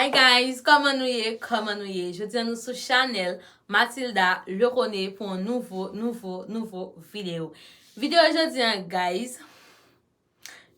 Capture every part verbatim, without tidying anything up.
Hi guys, kòman nou ye? Kòman nou ye? Jodi a nou sou chanèl Mathilda Leconé pou yon nouvo, nouvo, nouvo videyo. Videyo jodi a, guys,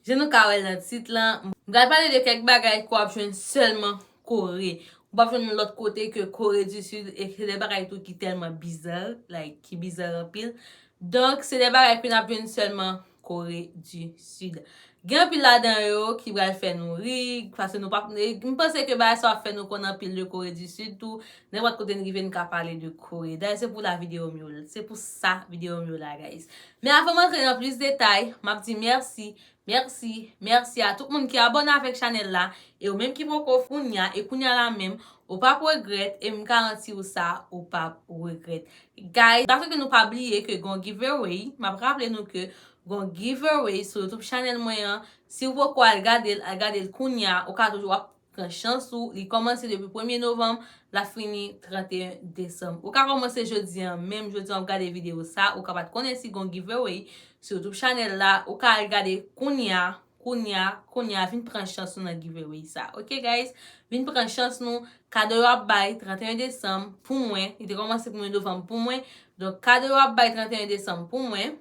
jan nou ka wè l nan tit lan, m pral pale de kèk bagay ke w ap jwenn sèlman Kore. Ou p ap jwenn yon lòt kote ke Kore di Sid, e se de bagay tou ki tèlman bizar, like, ki bizar anpil. Donk, se de bagay ke n ap jwenn sèlman Kore di Sid. Gen anpil ladan yo ki pral fè nou ri, paske nou p ap, m panse ke bagay sa w ap fè nou konn anpil de Kore di Sid tou, nenpòt kote n rive n ka pale de Kore. Dayè, se pou la videyo m yo, se pou sa videyo m yo la, guys. Men avan m antre nan plis detay, m ap di mèsi, mèsi, mèsi a tout moun ki abòne avèk chanèl la, e ou menm ki poko kounya, e kounya la menm, ou p ap regrèt, e m garanti w sa, ou p ap regrèt. Guys, m ta swe ke nou pa bliye ke gon giveaway, m ap raple nou ke gon giveaway sou YouTube chanèl mwen an. Si w poko al gade l, al gade l kounya, ou ka toujou ap pran chans ou. Li kòmanse depi premye novanm, l ap fini trannteyen desanm. Ou ka kòmanse jodi a menm, jodi a w ap gade videyo sa, ou ka pa t konnen si gon giveaway sou YouTube chanèl la, ou ka al gade kounya, kounya, kounya, vin pran chans ou nan giveaway sa. Ok, guys? Vin pran chans nou, kado yo ap bay trannteyen desanm pou mwen, li te kòmanse premye novanm pou mwen. Donk, kado yo ap bay trannteyen desanm pou mwen.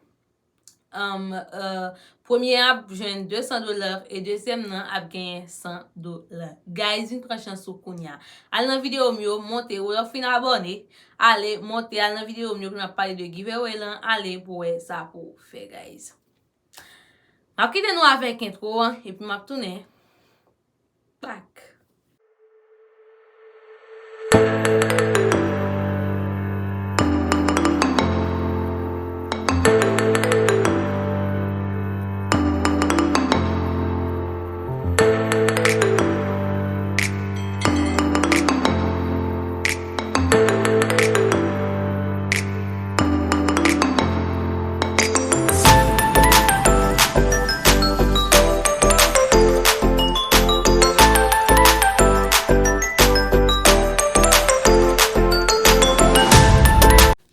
Um, uh, premye a ap jwenn de san dola e dezyèm nan ap genyen san dola. Guys, vin pran chans ou kounya. Al nan videyo m yo, monte, ou lè w fin abòne, ale, monte, al nan videyo m yo ke n ap pale de giveaway lan, ale pou wè sa pou w fè, guys. M ap kite nou avèk entwo an, epi m ap tounen back.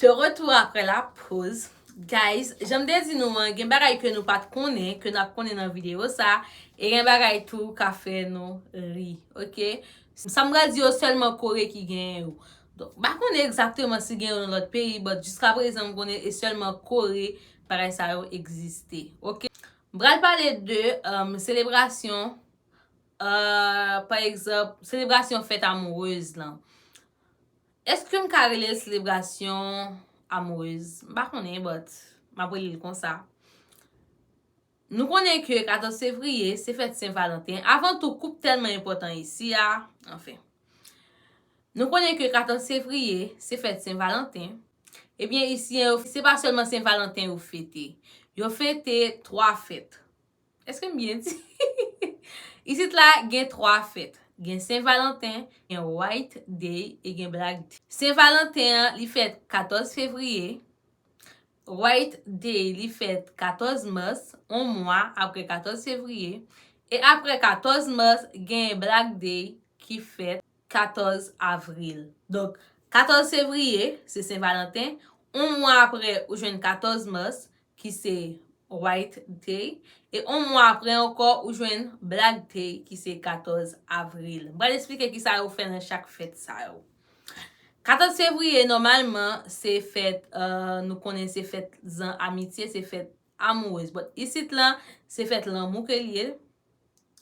De retour après la pause. Guys, jan m te di nou an, gen bagay ke nou pa t konnen, ke n ap konnen nan videyo sa, e gen bagay tou ka fè nou ri, ok? Sa m pral di yo sèlman Kore ki genyen yo. Donk, m pa konnen egzakteman si gen yo nan lòt peyi, but jiska prezan m konnen e sèlman Kore bagay sa yo egziste, ok? M pral pale de, um, selebrasyon, uh, pa egzanp, selebrasyon fèt amourez lan. Èske m ka rele l selebrasyon amourez? M pa konnen, but m ap rele l konsa. Nou konnen ke katòz fevriye, se fèt Sen Valanten. Avan tou, koup tèlman enpòtan isi a. Anfen. Nou konnen ke katòz fevriye, se fèt Sen Valanten. Ebyen, isi, yo, se pa sèlman Sen Valanten yo fete. Yo fete twa fèt. Èske m byen di? Isit la, gen twa fèt. Gen Sen Valanten, gen White Day e gen Black Day. Sen Valanten an, li fèt katòz fevriye. White Day, li fèt katòz mas, yon mwa apre katòz fevriye. E apre katòz mas, gen Black Day ki fèt katòz avril. Donk, katòz fevriye, se Sen Valanten. Yon mwa apre, ou jwenn katòz mas, ki se White Day. E yon mwa apre ankò, ou jwenn Black Day, ki se katòz avril. M pral eksplike kisa yo fè nan chak fèt sa yo. Katòz fevriye, nòmalman, se fèt, euh, nou konnen se fèt zan amitye, se fèt amourez. But isit lan, se fèt lanmou ke l ye.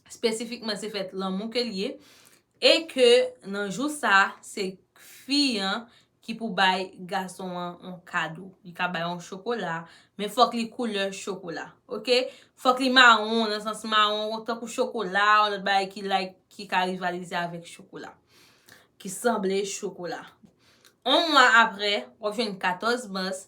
Espesifikman, se fèt lanmou ke l ye. E ke nan jou sa, se fi an ki pou bay gason an yon kado. Li ka bay yon chokola, men fòk li koulè chokola, ok? Fòk li mawon, nan sans mawon, tankou chokola, yon lòt bagay ki, like, ki ka rivalize avèk chokola, ki sanble chokola. Yon mwa apre, w ap jwenn katòz mas.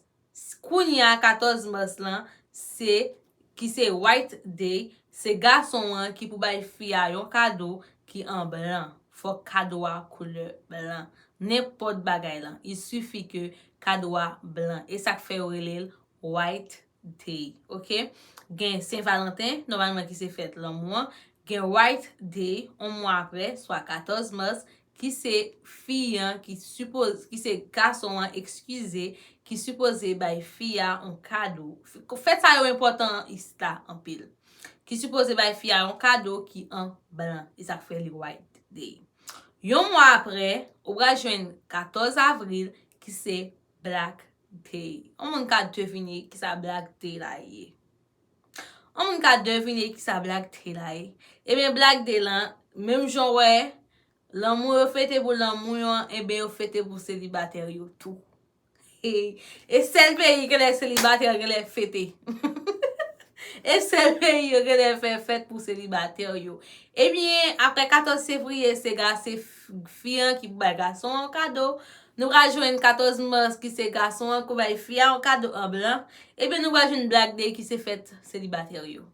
Kounye a, katòz mas lan, se, ki se White Day, se gason an ki pou bay fi a yon kado ki an blan. Fòk kado a koulè blan. Nenpòt bagay lan, il suffit ke kado a blan. E sa k fè yo rele l White Day, ok? Gen Sen Valanten, nòmalman ki se fèt lanmou an. Gen White Day, yon mwa apre, swa katòz mas, ki se fi an ki sipoze, ki se gason an, eskize, ki sipoze bay fi a yon kado. Fèt sa yo enpòtan isi la anpil. Ki sipoze bay fi a yon kado ki an blan. E sa k fè li White Day. Yon mwa apre, ou pral jwenn katòz avril, ki se Black Day. Yon moun ka devine ki sa Black Day la ye? Yon moun ka devine ki sa Black Day la ye? Ebyen, Black Day lan, menm jan w wè lanmou yo fete pou lanmou yo, ebyen, yo fete pou selibatè yo tou. E sèl peyi genlè selibatè genlè fete. E sèl peyi yo genlè fè fèt pou selibatè yo. Ebyen, apre katòz fevriye, se ga, se fi an ki pou bay gason an kado. Nou pral jwenn katòz mas ki se gason an ki pou bay fi a yon kado an blan. Ebyen, nou pral jwenn Black Day ki se fèt selibatè yo.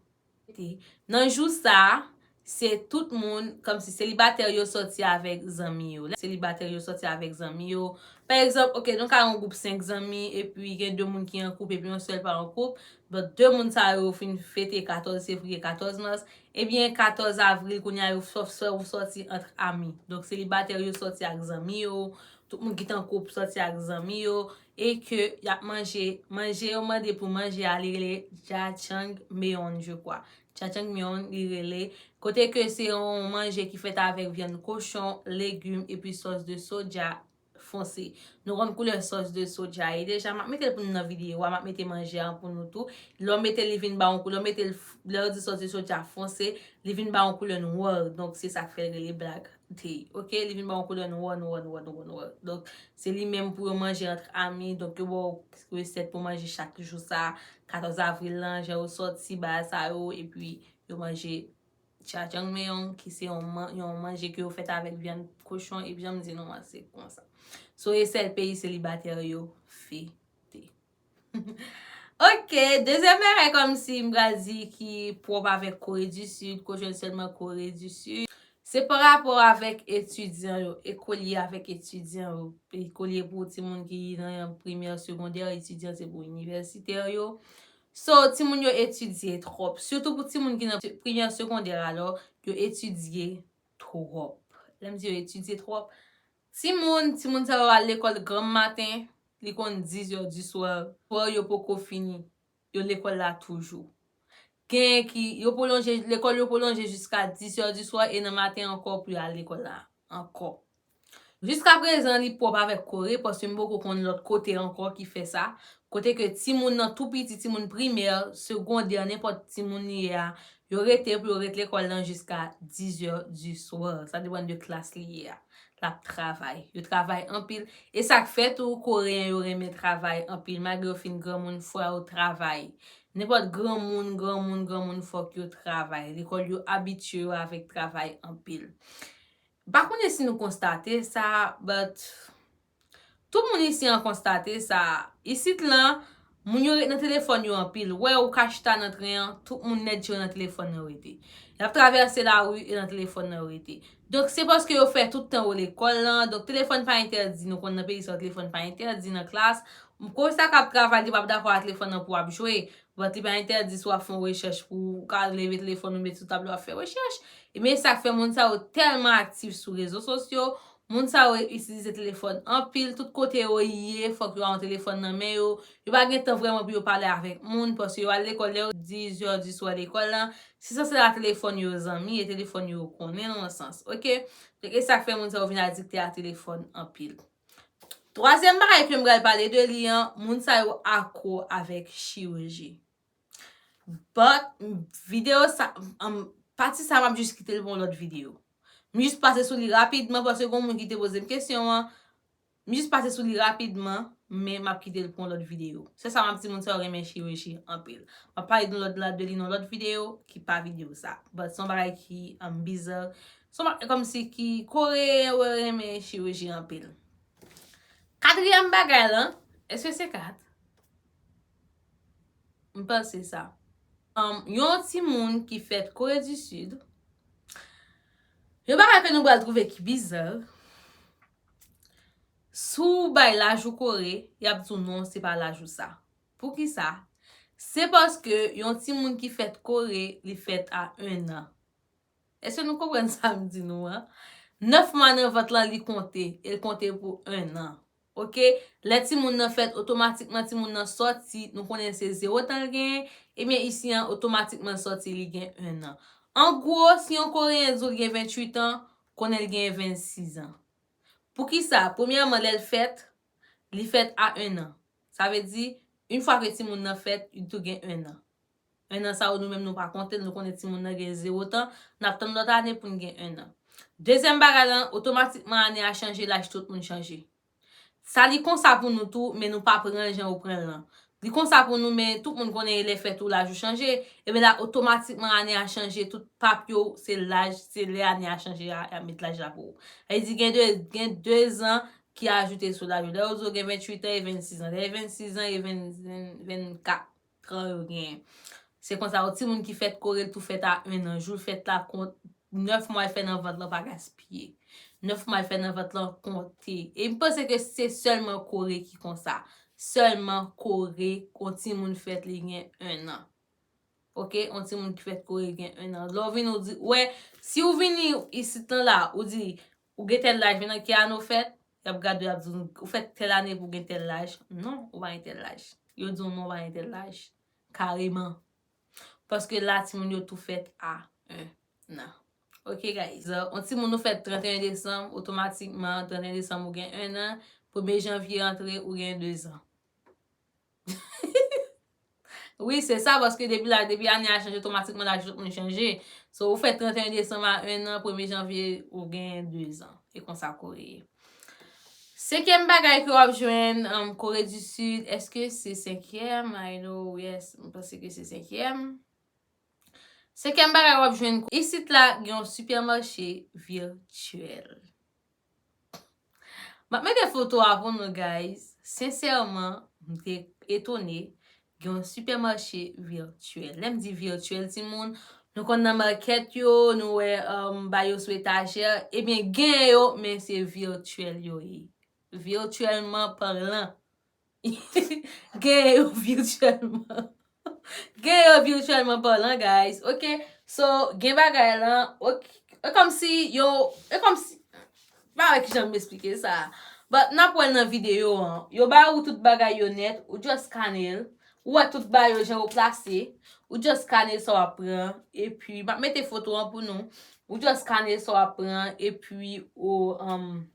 Nan jou sa, se tout moun, kòmsi selibatè yo sòti avèk zanmi yo. Lè selibatè yo sòti avèk zanmi yo, pa egzanp, oke, nou ka yon gwoup senk zanmi, epi gen de moun ki an koup, epi yon sèl pa an koup. Donk, de moun sa yo fin fete katòz fevriye, katòz mas, ebyen, katòz avril, kounye a yo sò-, sò-, sòti ant ami. Donk, selibatè yo sòti ak zanmi yo, tout moun ki t an koup sòti ak zanmi yo, e ke y ap manje, manje yo mande pou manje a, li rele jajangmyeon, je crois. Jajangmyeon, li rele, kote ke se yon manje ki fèt avèk vyann kochon, legim, epi sòs de soja fonse. Nou konn koulè sòs de soja ye deja, m ap mete l pou nou nan videyo a, m ap mete manje a pou nou tou. Lè w mete l, li vin ba yon koulè, lè w mete l, lè yo di sòs de soja fonse, li vin ba yon koulè nwa. Donk, se sa k fè l rele Black Day. Oke? Li vin ba yon koulè nwa, nwa, nwa, nwa, nwa. Donk, se li menm pou yo manje ant ami. Donk, yo ba w resèt pou manje chak jou sa, katòz avril lan, jan yo sòti, bagay sa yo, epi yo manje jajangmyeon, ki se yon man-, yon manje ke yo fèt avèk vyann kochon, epi jan m di nou an, se konsa. So, e sèl peyi selibatè yo fete. Oke, dezyèm bagay kòmsi m pral di ki pwòp avèk Kore di Sid, ke w jwenn sèlman Kore di Sid, se pa rapò avèk etidyan yo, ekolye avèk etidyan yo, ekolye pou timoun ki nan primè, segondè, etidyan se pou inivèsitè yo. So, timoun yo etidye twòp, sitou pou timoun ki nan primè, segondè, alò, yo etidye twòp. Lè m di yo etidye twòp, timoun, timoun sa yo al lekòl granm maten, li konn dis è di swa, swa yo poko fini, yo lekòl la toujou. Gen ki, yo pwolonje, lekòl yo pwolonje jiska dis è di swa e nan maten ankò pou yo al lekòl la ankò. Jiska prezan, li pwòp avèk Kore, paske m poko konn lòt kote ankò ki fè sa. Kote ke timoun nan tou piti, timoun primè, segondè, nenpòt timoun li ye a, yo rete pou yo ret lekòl lan jiska dis è di swa. Sa depann de klas li ye a. L ap travay. Yo travay anpil. E sa k fè tou, Koreyen yo renmen travay anpil. Malgre yo fin granmoun, fò yo travay. Nenpòt granmoun, granmoun, granmoun, fòk yo travay. Lekòl yo abitye yo avèk travay anpil. M pa konnen si nou konstate sa, but tout moun isi an konstate sa. Isit lan, moun yo ret nan telefòn yo anpil. Wè, ou ka chita nan tren an, tout moun nèt yo nan telefòn nan rete. Y ap travèse lari e nan telefòn nan rete. Donk, se paske yo fè tout tan yo lekòl lan. Donk, telefòn pa entèdi. Nou konn nan peyi sa, telefòn pa entèdi nan klas. Pwofesè a k ap travay, li p ap dakò a telefòn nan pou w ap jwe. But li pa entèdi si w ap fè yon rechèch pou w ka leve telefòn ou met sou tablo ap fè rechèch. Men sa k fè moun sa yo tèlman aktif sou rezo sosyo, moun sa yo itilize telefòn anpil, tout kote yo ye, fòk yo gen yon telefòn nan men yo. Yo pa gen tan vrèman pou yo pale avèk moun, paske yo al lekòl lè yo dis è di swa lekòl lan, se sanse la telefòn yo zanmi, e telefòn yo konnen nan yon sans, oke? Donk, e sa k fè moun sa yo vin adikte a telefòn anpil. Twazyèm bagay ke m pral pale de li an, moun sa yo akro avèk chiriji. But, videyo sa, um, pati sa, m ap jis kite l pou yon lòt videyo. M jis pase sou li rapidman, paske gon moun ki te poze m kesyon an. M jis pase sou li rapidman, men m ap kite l pou yon lòt videyo. Se sa m ap di, moun sa yo renmen chiriji anpil. M ap pale de lòt la, de li nan lòt videyo, ki pa videyo sa. But, se yon bagay ki, um, bizarre. Se yon ba-, kòmsi ki Koreyen yo renmen chiriji anpil. Katriyèm bagay lan, èske se kat? M panse sa. Um, yon timoun ki fèt Kore di Sid, yon bagay ke nou pral twouve ki bizarre, si w bay laj ou Kore, y ap di w non, se pa laj ou sa. Poukisa? Se paske yon timoun ki fèt Kore, li fèt a en an. Èske nou konprann sa m di nou an? Nèf mwa nan vant lan, li konte, e l konte pou en an. Oke? Lè timoun nan fèt, otomatikman timoun nan sòti, nou konnen se zewo tan l genyen, ebyen isi an, otomatikman l sòti, li gen en an. An gwo, si yon Koreyen di w l gen venntuit an, konnen l gen vennsis an. Poukisa? Premyèman, lè l fèt, li fèt a en an. Sa vle di, yon fwa ke timoun nan fèt, li tou gen en an. En an sa yo, nou menm nou pa konte l, nou konnen timoun nan gen zewo tan, n ap tann lòt ane pou n gen en an. Dezyèm bagay lan, otomatikman ane a chanje, laj tout moun chanje. Sa li konsa pou nou tou, men nou pa pran l jan yo pran l lan. Li konsa pou nou, men tout moun konnen lè fèt ou laj ou chanje, ebyen la otomatikman ane a chanje, tout papye w, se laj, se lè ane a chanje a, y ap met laj la pou ou. Sa vle di gen de, gen dezan ki ajoute sou laj ou. Lè yo di w gen venntuit an e vennsis an, lè vennsis an e venn, vennkat. Tran yo genyen. Se konsa, yon timoun ki fèt kore l tou fèt a en an. Jou l fèt la kont, nèf mwa l fè nan vant lan pa gaspiye. Nèf mwa l fè nan vant lan konte. E m panse ke se sèlman kore ki konsa. Sèlman kore, yon timoun fèt li gen en an. Oke? Yon timoun ki fèt kore gen en an. Lè w vini, w di, wè, si w vini isit lan la, ou di, ou gen tèl laj, men nan ki ane w fèt, y ap gade w, y ap di w, ou fèt tèl ane pou w gen tèl laj. Non, ou pa gen tèl laj. Yo di w non, ou pa gen tèl laj. Kareman. Paske la, timoun yo tou fèt a en an. Ok, guys. Yon timoun ou fèt trannteyen desanm, otomatikman, trannteyen desanm ou gen en an, premye janvye antre, ou gen dezan. Wi, se sa, paske depi la, depi ane a chanje, otomatikman laj tout moun chanje. So, ou fèt trannteyen desanm a en an, premye janvye, ou gen dezan. E konsa kore ye. Senkyèm bagay ke w ap jwenn, um, Kore di Sid, èske se senkyèm? I know, yes, m panse ke se senkyèm. Senkyèm bagay w ap jwenn, isit la, gen yon sipèmache vityèl. M ap mete foto a pou nou, guys. Sensèman, m te etone, gen yon sipèmache vityèl. Lè m di vityèl, timoun, nou konn nan makèt yo, nou wè, um, bagay yo sou etajè. Ebyen, gen yo, men se vityèl yo ye. Vityèlman palan. Gen yo vityèlman. Gen yo vityèlman palan, guys. Ok? So, gen bagay lan, ok, e kòmsi yo, e kòmsi, m pa wè kijan m esplike sa. But n ap wè l nan videyo an. Yo ba ou tout bagay yo nèt, ou just skane l. Ou wè tout bagay yo jan yo plase. Ou just skane sa w ap pran. Epi, m ap mete foto an pou nou. Ou just skane sa w ap pran. Epi, ou, um,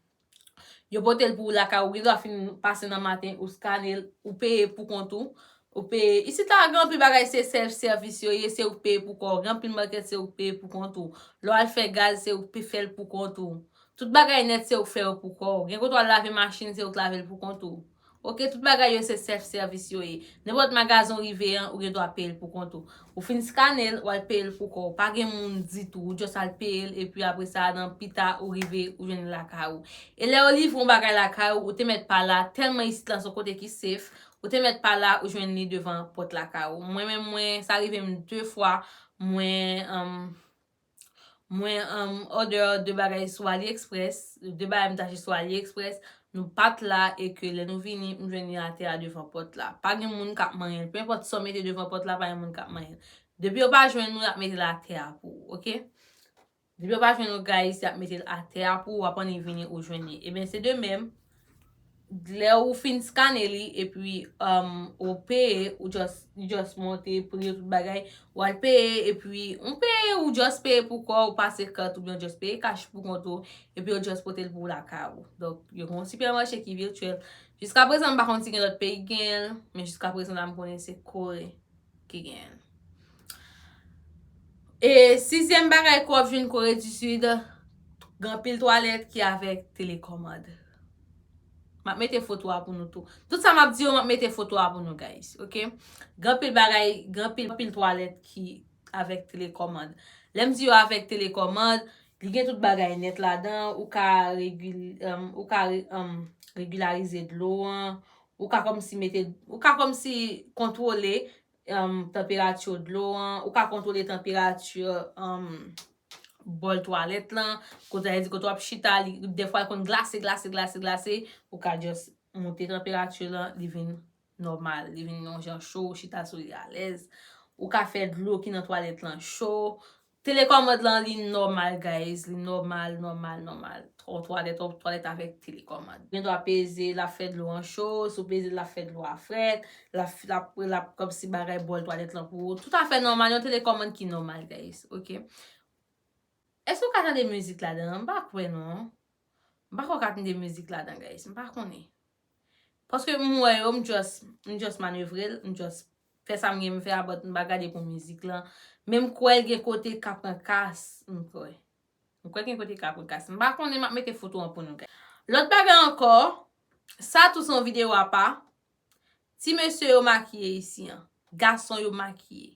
yo pote l pou ou lakay ou. Ou gen dwa fin pase nan maten, ou skane l, ou peye pou kont ou. Ou peye. Isit la, gen anpil bagay, se self service yo ye, se ou k peye pou kò w. Gen anpil makèt, se ou k peye pou kont ou. Lè w al fè gaz, se ou k pe fè l pou kont ou. Tout bagay nèt, se ou k fè yo pou kò w. Gen kote w al lave machin, se ou k lave l pou kont ou. Ok, tout bagay yo, se self service yo ye. Nenpòt magazen w rive an, ou gen dwa peye l pou kont ou. Ou fin skane l, w al peye l pou kò w. Pa gen moun ditou, ou just al peye l, epi apre sa, nan pita, ou rive, ou jwenn li lakay ou. E lè yo livre yon bagay lakay ou, ou te mèt pa la, tèlman isit lan se yon kote ki safe, ou te mèt pa la, ou jwenn li devan pòt lakay ou. Mwen menm, mwen, sa rive m de fwa, mwen, um, mwen, um, order de bagay sou AliExpress, de bagay m t achte sou AliExpress, nou pa t la e ke lè nou vini, m jwenn li atè a devan pòt la. Pa gen moun k ap manyen l. Penenpòt sa w mete devan pòt la, pa gen moun k ap manyen l. Depi yo pa jwenn ou, y ap mete l atè a pou ou, ok? Depi yo pa jwenn ou, guys, y ap mete l atè a pou ou, w ap annik vini ou jwenn li. Ebyen, se de menm. Lè ou fin skane li, epi, um, ou peye, ou just, li just monte, pri yo, tout bagay, w al peye, epi, ou peye, ou just peye pou kò w, ou pase kat, oubyen w just peye cash pou kont ou, epi yo just pote l pou ou lakay ou. Donk, yo gen yon sipèmache ki vityèl. Jiska prezan, m pa konn si gen lòt peyi ki genyen l, men jiska prezan la, m konnen se Kore ki genyen l. E sizyèm bagay ke w ap jwenn Kore di Sid, gen anpil twalèt ki avèk telekòmand. M ap mete foto a pou nou tou. Tout sa m ap di yo, m ap mete foto a pou nou, guys, ok? Gen anpil bagay, gen anpil, anpil twalèt ki avèk telekòmand. Lè m di yo avèk telekòmand, li gen tout bagay nèt ladan, ou ka regil-, um, ou ka re-, um, regilarize dlo an, ou ka kòmsi mete, ou ka kòmsi kontwole, um, tanperati dlo an, ou ka kontwole tanperati, um, bòl twalèt lan, kote, sa vle di kote w ap chita, li, dèfwa l konn glase, glase, glase, glase, ou ka just monte tanperati lan, li vin nòmal, li vin yon jan cho, ou chita sou li alèz. Ou ka fè dlo ki nan twalèt lan cho. Telekòmand lan, li nòmal, guys, li nòmal, nòmal, nòmal. Yon twalèt, yon twalèt avèk telekòmand. Ou gen dwa peze, l ap fè dlo an cho, si w peze, l ap fè dlo a frèt, l ap, l ap, l ap kòmsi bagay bòl twalèt lan pou ou. Toutafè nòmal, yon telekòmand ki nòmal, guys, ok? Èske w ka tande mizik ladan? M pa kwè non. M pa kwè w ka tande mizik ladan, guys. M pa konnen. Paske m wè yo, m just, m just manevre l, m just fè sa m gen m fè a, but m pa gade pou mizik lan. Men m kwè l gen kote k ap pran kas, m kwè. M kwè gen kote k ap pran kas. M pa konnen, m ap mete foto an pou nou, guys. Lòt bagay ankò, sa tou se yon videyo apa. Ti mesye yo makiye isi an. Gason yo makiye.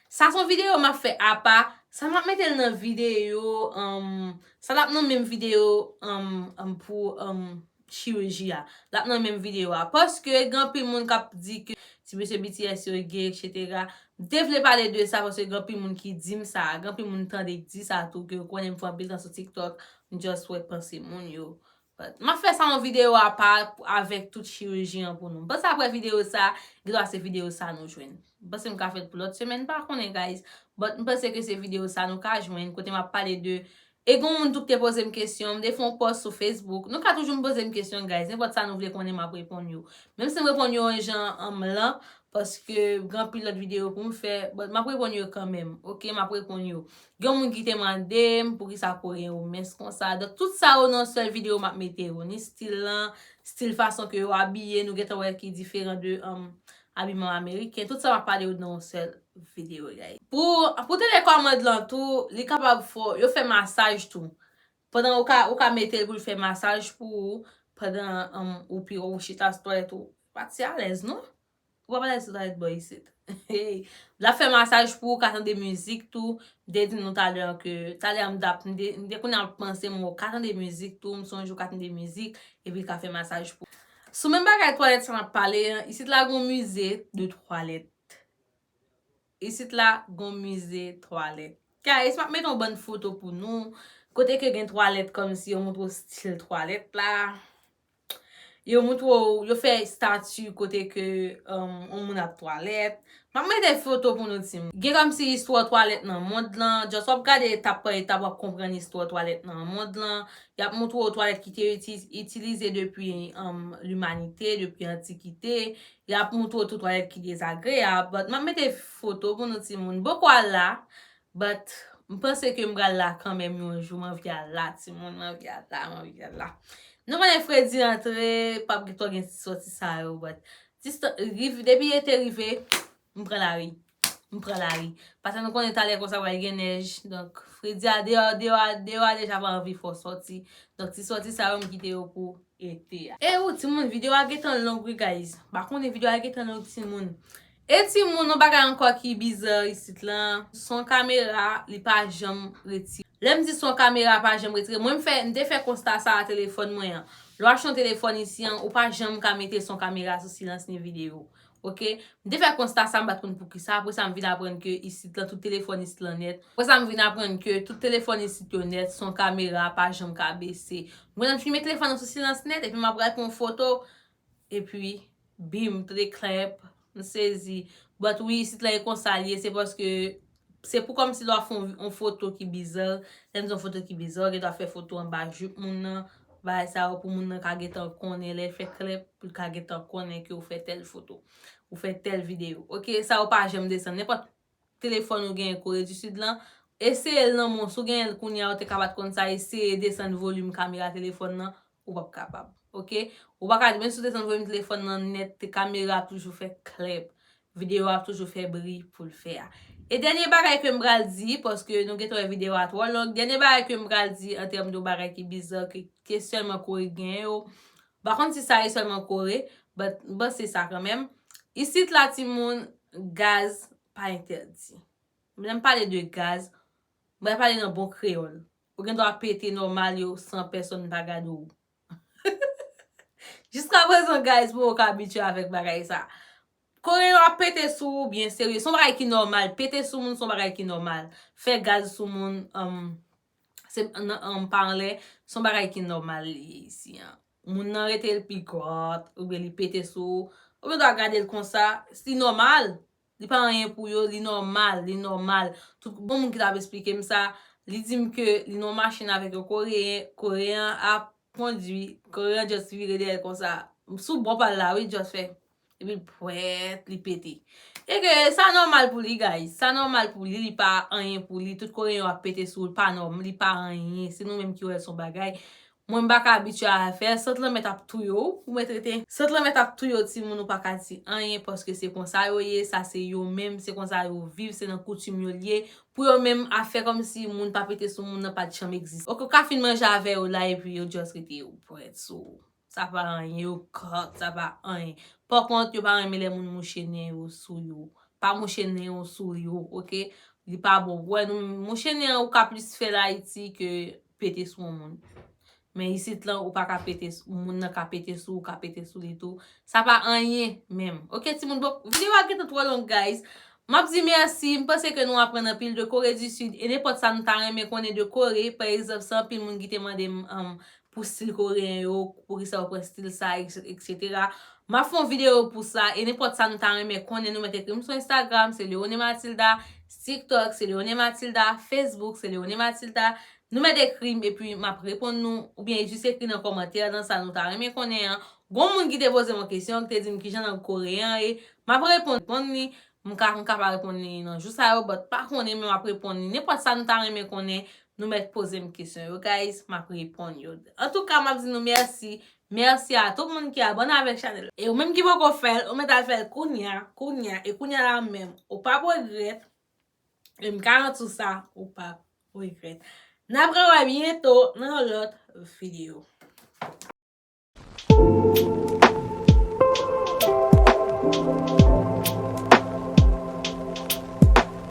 Sa se yon videyo m ap fè apa. Sa m ap mete l nan videyo, um, sa l ap nan menm videyo, um, um, pou, um, chiriji a. L ap nan menm videyo a. Paske gen anpil moun k ap di ke ti mesye B T S yo gay, et cetera. M te vle pale de sa paske gen anpil moun ki di m sa. Gen anpil moun tande k di sa tou, ke yo konnen m fè anpil tan sou TikTok. M just wè panse moun yo. But m ap fè sa yon videyo apa avèk tout chiriji an pou nou. M panse apre videyo sa, gen dwa se videyo sa nou jwenn. M panse m ka fè l pou lòt semèn, m pa konnen, guys. But m panse ke se videyo sa nou ka jwenn, kote m ap pale de. E gen moun tou ki te poze m kesyon, m te fè yon post sou Facebook. Nou ka toujou m poze m kesyon, guys. Nenpòt sa nou vle konnen, m ap reponn yo. Menm si m reponn yo yon jan, um, lan, paske gen anpil lòt videyo pou m fè, but m ap reponn yo kanmenm, oke? M ap reponn yo. Gen moun ki te mande m poukisa Koreyen yo mens konsa. Donk, tout sa yo nan sèl videyo m ap mete yo. Ni stil lan, stil fason ke yo abiye, nou gentan wè ki diferan de, um, abiman ameriken. Tout sa m ap pale yo nan yon sèl videyo, guys. Pou, pou telekòmand lan tou, li kapab fè, yo fè masaj tou. Pandan ou ka, ou ka mete l pou l fè masaj pou ou, pandan, um, ou pi ou chita sou twalèt ou. Pati alèz, non? Ou pa pale sou twalèt bò isit. L ap fè masaj pou ou, ka tande mizik tou. M te di nou talè ke, talè m t ap, m te, m te konnen ap panse m wè w ka tande mizik tou, m sonje w ka tande mizik, epi l ka fè masaj pou ou. Sou menm bagay twalèt sa n ap pale an, isit la gon mize de twalèt. Isit la gon mize twalèt. Guys, m ap mete yon bann foto pou nou. Kote ke gen twalèt kòmsi yo montre w stil twalèt la. Yo montre w, yo fè estati kote ke, um, yon moun ap twalèt. M ap mete foto pou nou, timoun. Gen kòmsi istwa twalèt nan mond lan. Just w ap gade etap pa etap, w ap konprann istwa twalèt nan mond lan. Y ap montre w twalèt ki te iti-, itilize depi, um, limanite, depi antikite. Y ap montre w tou twalèt ki dezagreyab. But m ap mete foto pou nou, timoun. M poko al la. But m panse ke m pral la kanmenm yon jou. M anvi al la, timoun. M anvi al la, m anvi al la. Nou konnen fredi antre, p ap gentan gen ti sòti sa yo, but ti sò-, riv-, depi ete rive, m pran lari. M pran lari. Paske nou konnen talè konsa pral gen nèj. Donk, fredi a deyò, deyò a, deyò a deja pa anvi fè w sòti. Donk, ti sòti sa yo, m kite yo pou ete a. E ou, timoun, videyo a gentan long, wi, guys. M pa konnen videyo a gentan long, timoun. E timoun, yon bagay ankò ki biza isit lan, son kamera, li pa janm retire. Lè m di son kamera pa janm retire, mwen m fè, m te fè konsta sa a telefòn mwen an. Lè w achte yon telefòn isi an, ou pa janm ka mete son kamera sou silans ni videyo. Oke? M te fè konsta sa, m pa t konn poukisa. Apre sa, m vin aprann ke isit lan, tout telefòn isit lan nèt. Apre sa, m vin aprann ke tout telefòn isit yo nèt, son kamera pa janm ka bese. M gentan filme telefòn nan sou silans nèt, epi m ap pral pran yon foto, epi bim, tout eklenp, m sezi. But wi, isit la e konsa l ye, se paske, se pou kòmsi lè w ap fè yon, yon foto ki bizar, lè m di yon foto ki bizar, w gen dwa fè foto anba jip moun nan, bagay sa yo pou moun nan ka gentan konnen, lè l fè klenp, pou l ka gentan konnen ke w fè tèl foto, ou fè tèl videyo. Oke, sa yo pa janm desann. Nenpòt telefòn ou genyen Kore di Sid lan, eseye l nan men w. Si w genyen l kounye a, ou te ka pa t konn sa, eseye desann volim kamera telefòn nan, ou p ap kapab. Oke? Ou pa ka, menm si w desann volim telefòn nan nèt, kamera ap toujou fè klèp. Videyo ap toujou fè bri pou l fè a. E dènye bagay ke m pral di, paske nou gentan wè videyo a twò long, dènye bagay ke m pral di an tèm de bagay ki biza, ke, ke sèlman Kore gen yo. M pa konn si sa e sèlman Kore, but m panse sa kanmenm. Isit la, timoun, gaz pa entèdi. Lè m pale de gaz, m pral pale nan bon kreyòl. Ou gen dwa pete nòmal yo san pèsonn pa gade w. Jiskaprezan, guys, mwen poko abitye avèk bagay sa. Koreyen yo ap pete sou ou byen serye. Se yon bagay ki nòmal. Pete sou moun, se yon bagay ki nòmal. Fè gaz sou moun, um, se, nan, um, pa anlè, se yon bagay ki nòmal li ye isi an. Moun nan rete l pi gòt, oubyen li pete sou ou. Ou gen dwa gade l konsa, li nòmal. Li pa anyen pou yo, li nòmal, li nòmal. Tout bon moun ki t ap esplike m sa, li di m ke li nan yon machin avèk yon Koreyen, Koreyen an ap kondui, Koreyen an just vire dèyè l konsa. Sou bò pa l la, wi, just fè. Epi pwèt, li pete. E ke sa nòmal pou li, guys. Sa nòmal pou li, li pa anyen pou li. Tout Koreyen yo ap pete sou l, pa nòm, li pa anyen. Se nou menm ki wè l se yon bagay. Mwen, m pa ka abitye a fè. Sant lanmèt ap touye w, ou mèt rete. Sant lanmèt ap touye w, timoun, ou pa ka di anyen, paske se konsa yo ye, sa se yo menm, se konsa yo viv, se nan koutim yo l ye. Pou yo menm, afè kòmsi moun pa pete sou moun nan pa t janm egziste. Oke, ou ka fin manje avè yo la, epi yo just rete yo pwèt sou ou. Sa pa anyen, yo kòt, sa pa anyen. Pa kont, yo pa renmen lè moun mouche nen yo sou yo. Pa mouche nen yo sou yo, oke? Li pa bon. Ou wè, nou, mouche nen an, ou ka plis fè l Ayiti ke pete sou yon moun. Men isit lan, ou pa ka pete s-, moun nan ka pete sou ou, ka pete sou li tou. Sa pa anyen menm. Oke, timoun, bon, videyo a gentan twò long, guys. M ap di mèsi, m panse ke nou aprann anpil de Kore di Sid, e nenpòt sa nou ta renmen konnen de Kore, pa egzanp, se anpil moun ki te mande m, um, pou stil koreyen yo, poukisa yo pran stil sa, et cetera. M ap fè yon videyo pou sa, e nenpòt sa nou ta renmen konnen, nou mèt ekri m sou Instagram, se Leone Matilda, TikTok, se Leone Matilda, Facebook, se Leone Matilda. Nou mèt ekri m, epi m ap reponn nou, oubyen jis ekri nan kòmantè nan sa nou ta renmen konnen an. Gon moun ki te poze m yon kesyon, ki te di m kijan lang koreyen an ye, m ap reponn, reponn li. M ka, m ka pa reponn li nan jou sa yo, but pa konnen, men m ap reponn li. Nenpòt sa nou ta renmen konnen, nou mèt poze m kesyon yo, guys, m ap reponn yo. Antouka, m ap di nou mèsi. Mèsi a tout moun ki abòne avèk chanèl. E ou menm ki poko fè l, ou mèt al fè l kounya, kounya, e kounya la menm. Ou p ap regrèt. E m garanti w sa, ou p ap regrèt. N ap rewè byento nan yon lòt videyo.